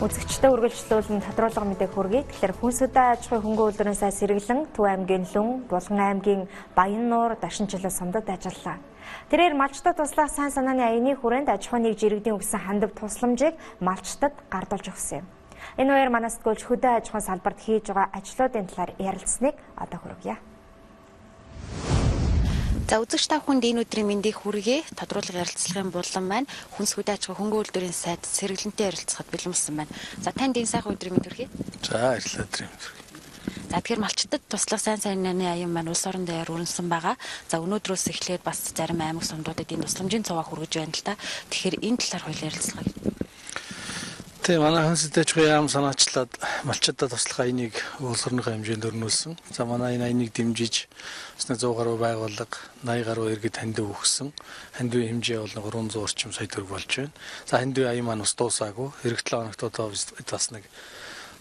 Үзэгчдээ үргэлжлүүлэн тодруулга мэдээг хүргэе. Тэгэхээр Хүнс хөдөө аж ахуйн хөнгөн үйлдвэрийн сайд сэргэлэн Төв аймгийн Лүн, Булган аймгийн Баяннуур, Дашинчилаа сумдад ажиллаа. Тэрээр малчдад туслах сайн санааны аяны хүрээнд аж ахуйн нэг жирэгдийн өгсөн хандив тусламжийг малчдад гардуулж өгсөн юм. Энэ үеэр манай сэтгүүлч хөдөө аж ахуйн салбарт хийж байгаа ажлуудын талаар ярилцсаныг одоо хүргье. За үзэгч та бүхэнд энэ өдрийн мэндийг хүргэе. Тодруулга ярилцлагын булан маань Хүнс хөдөө аж ахуйн хөнгөн үйлдвэрийн сайд сэргэлэнтэй ярилцахад бэлэн болсон байна. За танд энэ сайхан өдрийн мэнд хүргэе. За баярлалаа, өдрийн мэнд хүргэе. За тэгэхээр малчдад туслах сайн санааны аян маань улс орон даяар өрнөсөн байгаа. За өнөөдрөөс эхлээд бас зарим аймаг сумдуудад энэ тусламжийн цуваа хүргэж байна л та. Тэгэхээр энэ талаар хоёул ярилцлага. Тийм, манай Хүнс хөдөө аж ахуйн яам санаачлаад малчдад туслах аяныг улс орныхоо хэмжээнд өрнүүлсэн. За манай энэ аяныг дэмжиж бас 100 гаруй байгууллага 80 гаруй иргэд хандив өгсөн. Хандивын хэмжээ бол 300 орчим сая төгрөг болж байна. За хандивын аян маань бас дуусаагүй. Ирэх 7 хоногт одоо бас нэг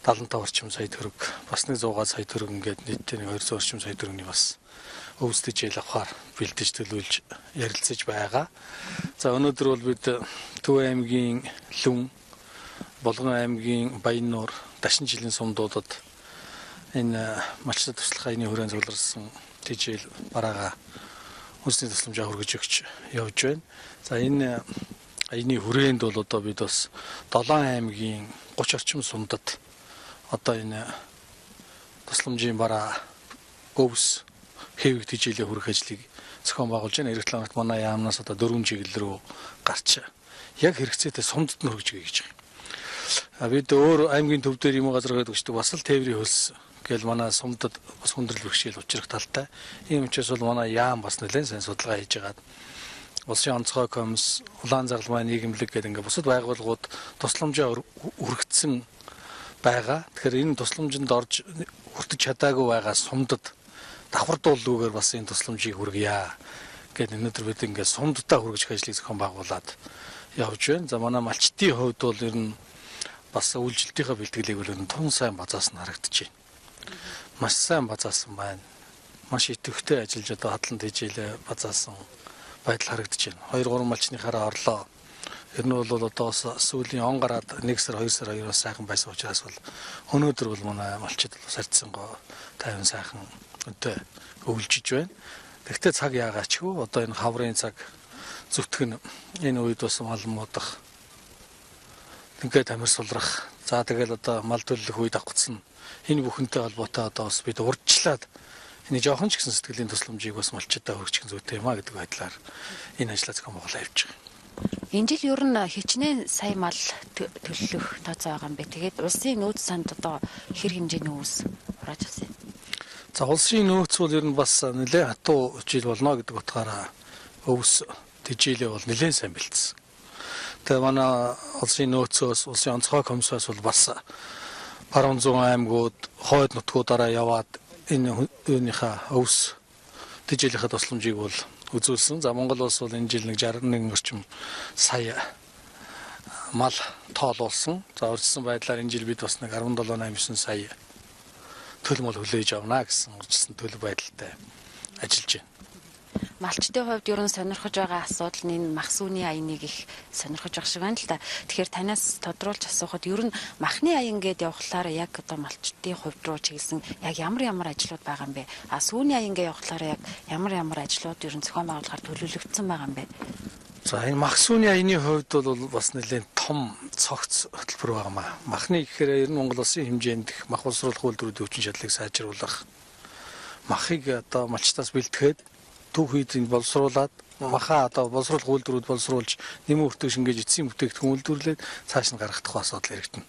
75 орчим сая төгрөг, бас нэг 100 сая төгрөг ингээд нийтдээ нэг 200 орчим сая төгрөгийн бас өвс тэжээл авахар бэлдэж төлөвлөж ярилцаж байгаа. За өнөөдөр бол бид Төв аймгийн Лүн, Булган аймгийн Баяннуур, Дашинжилийн сумдуудад энэ малчдад туслах аяны хүрээнд цугларсан тэжээл бараагаа үндэсний тусламжаа хүргэж өгч явж байна. За энэ аяны хүрээнд бол одоо бид бас 7 аймгийн 30 орчим сумдад одоо энэ тусламжийн бараа өвс хэвэг тэжээлээ хүргэх ажлыг зохион байгуулж байна. Ирэх 7 хоногт манай яамнаас одоо 4 чиглэл рүү гарч яг хэрэгцээтэй сумдад нь хүргэж өгье гэж байгаа. Бид өөр аймгийн төв дээр юм газар гэдэг өгчдөг бас л тээврийн хөлс гэл манай сумдад бас хүндрэл бэрхшээл учрах талтай. Ийм учраас бол манай яам бас нэлээд сайн судалгаа хийж байгаад улсын онцгой комисс, улаан загалмай нийгэмлэг гэдэг ингээ бусад байгууллагууд тусламжаа хүргэсэн байгаа. Тэгэхээр энэ тусламжинд орж хүртэж чадаагүй байгаа сумдад давхардуулгүйгээр бас энэ тусламжийг хүргье гэд өнөөдөр бид ингээ сумддаа хүргэж ажлыг зохион байгуулад явж байна. За манай малчдын хувьд бол ер нь бас үйлчлэлтийнхээ бэлтгэлийг бол ер нь тун сайн базаасан харагдаж байна. Маш сайн базаасан байна. Маш идэвхтэй ажиллаж одоо хадлан тэжээлээ базаасан байдал харагдаж байна. 2 3 малчныхаараа орлоо. Ер нь бол одоо бас сүүлийн он гараад 1 сар 2 сар хоёроос сайхан байсан учраас бол өнөөдөр бол манай малчид бас харьцангуй тайван сайхан өдөө өвлжиж байна. Тэгвэл цаг яагаачгүй одоо энэ хаврын цаг зүтгэн энэ үед бас мал муудах ингээд тамир сулрах. За тэгэл одоо мал төлөх үед авгцсан. Энэ бүхэнтэй холбоотой одоо бас бид урьдчилаад энэ жоохон ч гэсэн сэтгэлийн тусламжийг бас малчдаа хүргэх зүйтэй юм а гэдэг байдлаар энэ ажлаа зохион байгуулаад явж байгаа. Энэ жил ер нь хичнээн сая мал төлөх тооцоо байгаа юм бэ. Тэгээд улсын нөөц санд одоо хэр хэмжээний үүс хурааж авсан юм? За улсын нөөц бол ер нь бас нэлээд хатуу жил болно гэдэг утгаараа өвс тэжээлээ бол нэлээд сайн бэлдсэн. Тэгээ манай улсын нөөцөөс, улсын онцгой комиссоос бол бас баруун зүүн аймагуд, хойд нутгуудаараа яваад энэ юуныхаа өвс тэжээлийнхээ тусламжийг бол үзүүлсэн. За Монгол улс бол энэ жил нэг 61 орчим сая мал тоолуулсан. За урьдчилсан байдлаар энэ жил бид бас нэг 17.89 сая төл мал хүлээж авна гэсэн урьдчилсан төлөв байдалтай ажиллаж байна. Малчдын хувьд ер нь сонирхож байгаа асуудал нь энэ мах сүүний аяныг их сонирхож байгаа шиг байна л да. Тэгэхээр танаас тодруулж асуухад ер нь махны аян гээд явхлаар яг одоо малчдын хувьд руу чиглэсэн яг ямар ямар ажлууд байгаа юм бэ? А сүүний аян гээд явхлаар яг ямар ямар ажлууд ер нь зохион байгуулахаар төлөвлөгдсөн байгаа юм бэ? За энэ мах сүүний аяны хувьд бол бас нэлээд том цогц хөтөлбөр байгаа маа. Махны гэхээр ер нь Монгол улсын хэмжээнд мах боловсруулах үйлдвэрүүдийн хүчин чадлыг сайжруулах, махыг одоо малчдаас бэлтгэхэд төв хийдийг боловсруулад махаа одоо боловсруулах үйлдвэрүүд боловсруулж нэмэн өртөг шингээж эцсийн бүтээгдэхүүн үйлдвэрлээд цааш нь гаргах асуудал яригдана.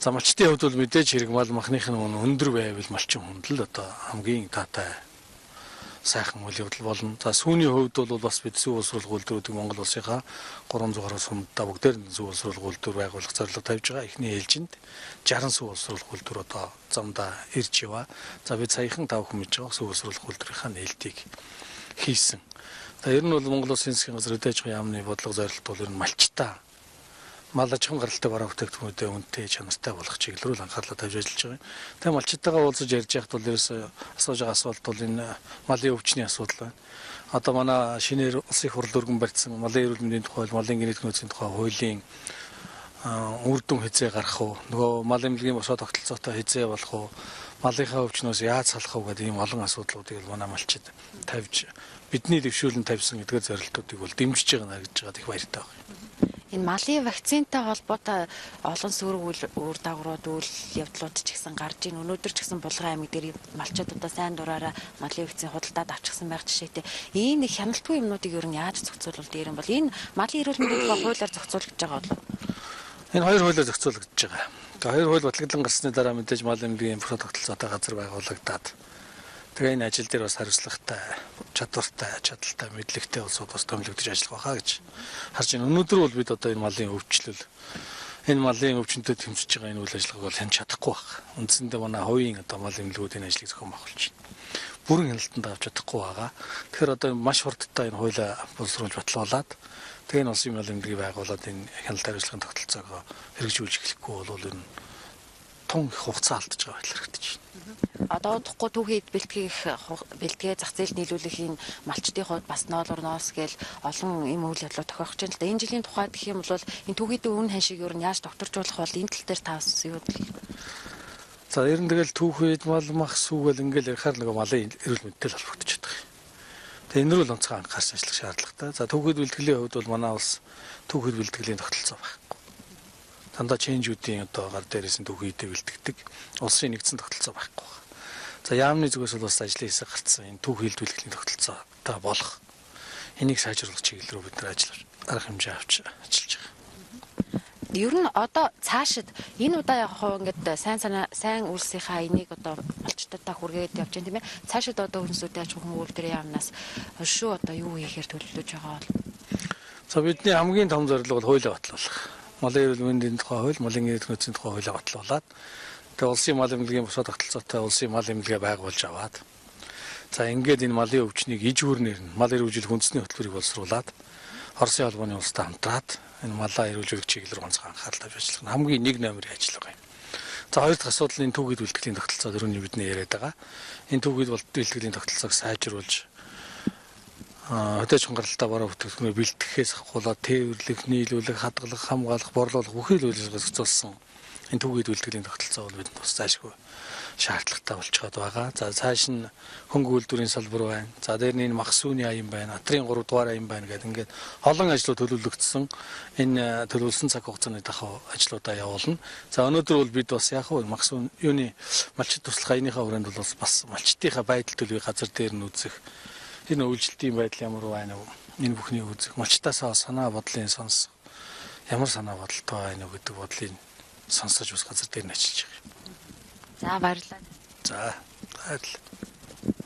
За малчдын хувьд бол мэдээж хэрэг мал махных нь өндөр байвал малчин хүндэл одоо хамгийн таатай сайхан үйл явдал болно. За сүүний хувьд бол бас бид сүү боловсруулах үйлдвэрүүдийг Монгол улсынхаа 300 гаруй сумдаа бүгдээр нь сүү боловсруулах үйлдвэр байгуулах зорилго тавьж байгаа. Эхний ээлжинд 60 сүү боловсруулах үйлдвэр одоо замдаа ирж яваа. За бид саяхан та бүхэн мэдж байгаа сүү боловсруулах үйлдвэрийнхаа нээлтийг хийсэн. За ер нь бол Монгол улсын засгийн газар хөдөө аж ахуйн яамны бодлого зорилт бол ер нь малчтай мал аж ахуйн гаралтай бараа бүтээгдэхүүнүүдээ үнэтэй чанартай болгох чиглэл рүү анхаарлаа тавьж ажиллаж байгаа юм. Тэгээ малчтайгаа уулзаж ярьж байхад бол ерөөсөө асууж байгаа асуулт бол энэ малын өвчний асуудал байна. Одоо манай шинээр улсын их хурл өргөн барьсан малын эрүүл мэндийн тухай, малын генетик нөөцийн тухай хуулийн Үр дүн хизээ гарах уу? Нөгөө мал эмнэлгийн босоо тогтолцоотой хизээ болох уу? Малынхаа өвчнөөс яаж салах уу гэдэг ийм олон асуудлуудыг л манай малчид тавьж бидний дэвшүүлэн тавьсан эдгээр зорилтуудыг бол дэмжиж байгаа нь харагдаж байгаад их баяртай байна. Энэ малын вакцинтай холбоотой олон сүүрэг үр дагаврууд үйл явдлууд ч гэсэн гарч ийн. Өнөөдөр ч гэсэн Булган аймаг дээр малчид одоо сайн дураараа малын вакцин худалдаад авчихсан байх жишээтэй. Ийм нэг хяналтгүй юмнуудыг ер нь яаж зохицуулбал дээр юм бол энэ малын эрүүл мэндийн тухай хуулиар зохицуулагдаж байгаа болов? Энэ хоёр хуулиар зохицуулагдаж байгаа. Тэгээ хоёр хууль батлагдан гарсны дараа мэдээж мал эмнэлгийн босоо тогтолцоотой газар байгуулагдаад тэгээ энэ ажил дээр бас хариуцлагатай, чадвартай, чадaltaй, мэдлэгтэй улсууд бас томилогдож ажиллах байхаа гэж харж байна. Өнөөдөр бол бид одоо энэ малын өвчлөл, энэ малын өвчнөд тэмцэж байгаа энэ үйл ажиллагааг бол хянч чадахгүй байх. Үндсэндээ манай хувийн одоо мал эмнэлгүүд энэ ажлыг зохион байгуулж байна. Бүрэн хяналтанд авч чадахгүй байгаа. Тэгэхээр одоо маш хурдтай энэ хуулиа боловсруулж батлуулаад тэгээ энэ улсын мал эмнэлгийг байгуулад энэ хяналт хариуцлагын тогтолцоог хэрэгжүүлж эхлэхгүй бол энэ тун их хугацаа алдаж байгаа байдал харагдаж байна. Одоо удахгүй түүхий эд бэлтгийг бэлтгээ зах зээлд нийлүүлэх энэ малчдын хувьд бас ноолор ноос гээл олон юм үйл явдлууд тохиох гэж байна л да. Энэ жилийн тухайд гэх юм бол энэ түүхийдээ үн ханшиг ер нь яаж докторжуулах бол энэ тал дээр та бас юу гэх вэ? За ер нь тэгэл түүхийд мал мах сүүгээл ингээл ярихаар нөгөө малын эрүүл мэндтэй л холбогдож байдаг. Тэгээ энэ рүү л онцгой анхаарч ажиллах шаардлагатай. За түүхийд бэлтгэлийн хувьд бол манай улс түүхийд бэлтгэлийн тогтолцоо байхгүй. Дандаа ченжүүдийн одоо гар дээрээс нь түүхийдээ бэлтгэдэг улсын нэгдсэн тогтолцоо байхгүй байна. За яамны зүгээс бол бас ажлын хэсэг гарцсан энэ түүхийд бэлтгэлийн тогтолцоотой болох энийг сайжруулах чиглэл рүү бид нар ажил арга хэмжээ авч ажиллаж байгаа. Ер нь одоо цаашид энэ удаа яг хоо ингээд сайн санаа сайн үйлсийнхаа энийг одоо малчтадаа хүргээд явж байна тийм ээ. Цаашид одоо хүнсүүдээ аж ахуйн үйлдвэрийн яамнаас хошуу одоо юу хийхээр төлөвлөж байгаа бол? За бидний хамгийн том зорилго бол хуулиа батлуулах. Малын эрүүл мэндийн тухай хууль, малын эрүүл мэндийн тухай хуулиа батлуулаад тэгээ улсын мал эмнэлгийн босоо тогтолцоотой улсын мал эмнэлгээ байгуулж аваад за ингээд энэ малын өвчнийг иж хүрнээр нь мал эрүүжүүлэх үндэсний хөтөлбөрийг боловсруулад Оросын холбооны улстай хамтраад энэ малаа эрүүлжүүлэх чиглэл рүү онцгой анхаарал тавьж ажиллах нь хамгийн нэг номерын ажил байгаа юм. За хоёр дахь асуудал энэ түүхийд бэлтгэлийн тогтолцоо дөрөвний бидний яриад байгаа. Энэ түүхийд бэлтгэлийн тогтолцоог сайжруулж хөдөөж хунгаралтай бараа бүтээгдэхүүнээ бэлтгэхээс ахуулаад тээвэрлэх, нийлүүлэх, хадгалах, хамгаалах, борлуулах бүхий л үйл ажиллагаа зохицуулсан энэ түүхийд бэлтгэлийн тогтолцоо бол бидэнд бас зайлшгүй шаардлагатай болчиход байгаа. За цааш нь хөнгө үйлдвэрийн салбар байна. За дээр нь энэ мах сүүний аян байна, атрын 3 дугаар аян байна гэдэг ингээд олон ажлууд төлөвлөгдсөн. Энэ төлөвлөсөн цаг хугацааны дагуу ажлуудаа явуулна. За өнөөдөр бол бид бас яг хөө мах сүүн юуны малчид туслах аяныхаа хүрээнд бол бас малчдынхаа байдал төлөвийг газар дээр нь үзэх, энэ үйлчлэлтийн байдал ямар байна вэ? Энэ бүхнийг үзэх, малчтаасаа санаа бодлын сонсох, ямар санаа бодолтой байна вэ гэдэг бодлыг сонсож бас газар дээр нь ажиллаж байгаа юм. За баярлалаа. За баярлалаа.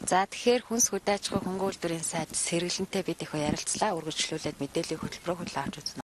За тэгэхээр хүнс хөдөө аж ахуйн хөнгө үйлдвэрийн сайд сэргэлэнтэй бид их ярилцлаа. Үргэлжлүүлээд мэдээллийн хөтөлбөрөөр хүлээн авч үзнэ.